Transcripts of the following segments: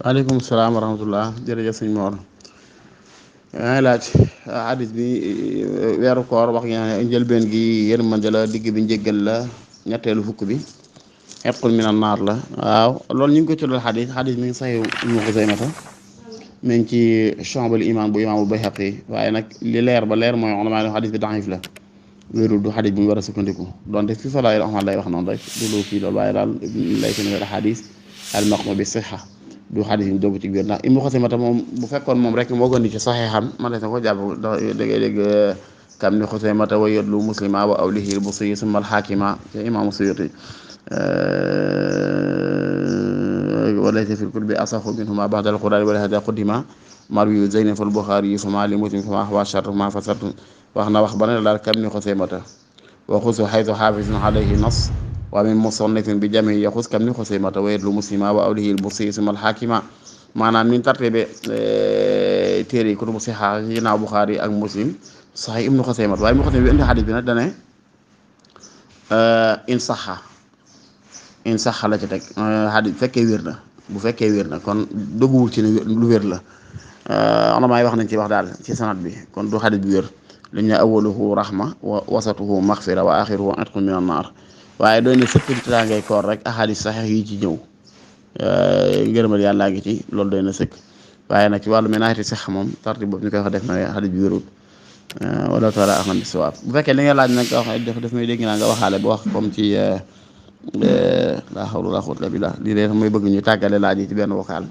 waaleykum salaam wa rahmatullah jërëjëf sëñ Mor. maa ngi laaj hadis bi weeru koor wax nga ne njëlbeen gi yërmande la, digg bi njéggal la, ñetteelu fukk bi xetqul minan naar la. waaw loolu ñu ngi ko tuddal hadis mi ngi saxiix Ibnu Xuzaymata mi ngi ci Shu'abul iman bu imaamul Bayhaqi, waaye nag li leer ba leer mooy ulamaa yi hadis bi daif la, wéerul du hadis bu ñu war a sukkandiku donte fi Fadaa'il A'maal lay wax noonu rek du lu kii loolu, waaye daal lay fi ne hadis al maqmu bi sihha du xadis yi ñu dogg ci biir ndax Ibnu Xuzaymata moom bu fekkoon moom rek moo gën di ci saxeexam man de na ko jàpp da ngay dégg kam ni Xuzaymata wa yadlu muslima wa awlihi Busiri summa al-Haakima ci imaamu Suyuti wa laysa fil kutubi asaxu minhuma ba'da al-Qur'ani wa hada quddima marwi Zeyni fal Buxaari fama li Muslim fama huwa shartu ma fasartu wax na wax ba ne daal kam ni Xuzaymata wa xusu xaytu xaafisun alayhi nas wa min musannifin bi jami yaxus kam ni Xuzaymata wa yadlu muslima wa awlihi Busiri summa al-Haakima maanaam min tartibe téere yi kutubu sixa ginnaaw Buxaari ak Muslim sax Ibnu Xuzaymata waaye Ibnu Xuzaymata bi indi xadis bi nag dane in saxa la ci teg xadis bu fekkee wér na kon dëgguwul ci ne lu wér la. ulamaa yi wax nañ ci wax daal ci sanad bi kon du xadis bi wér li ñu ne awaluhu rahma wa wasatuhu maxfira wa axiruhu itqun minan naar waaye doy na sëkk ci teraangay koor rek ahadis saxiix yi ci ñëw ngërëmal yàllaa ngi ci loolu doy na sëkk waaye nag ci wàllu menaati sax moom tartib boobu ñu koy wax def na xadis bi wérul wala taala axam bi sawaab bu fekkee li nga laaj nag nga wax def may dégg naa nga waxaale bu wax comme ci laa hawla wala quwwata illa billah lii de mooy bëgg ñu tàggale laaj yi ci benn vocal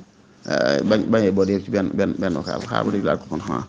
bañee boo dee ci benn vocal xaar ba dégg laaj ko kon xanaa